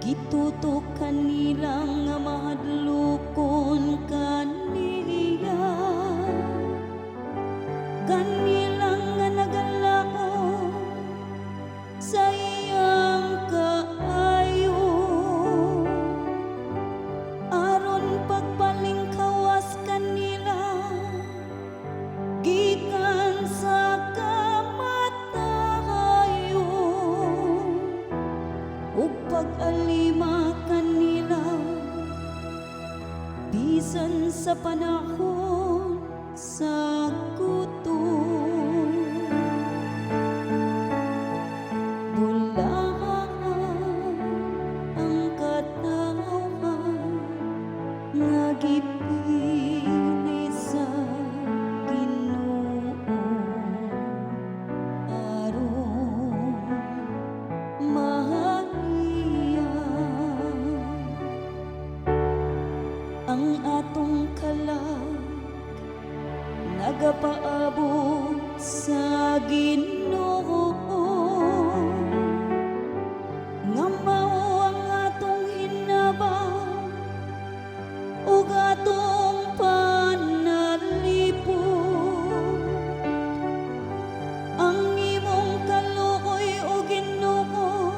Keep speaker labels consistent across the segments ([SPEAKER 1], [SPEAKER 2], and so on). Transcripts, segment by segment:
[SPEAKER 1] Gitutok kanila nga mahadlokon kaniya, kanila nga nagalaom sa iyang kaayo, aron pagpalingkawas kanila gikan sa kamatayon ug pag-alima kanila bisan sa panahon sa gutom. Bulahan ang katawhan nga gipili sa Ginoo aron mahalian. Ang atong kalag nagapaabot sa Ginoo nga mao ang atong hinabang ug atong panalipod. Ang imong kaluoy, o Ginoo,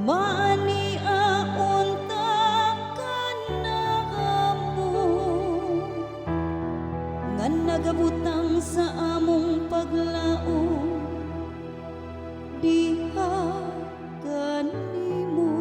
[SPEAKER 1] maania unta kanamo nga nagabutang sa among paglaom diha kanimo.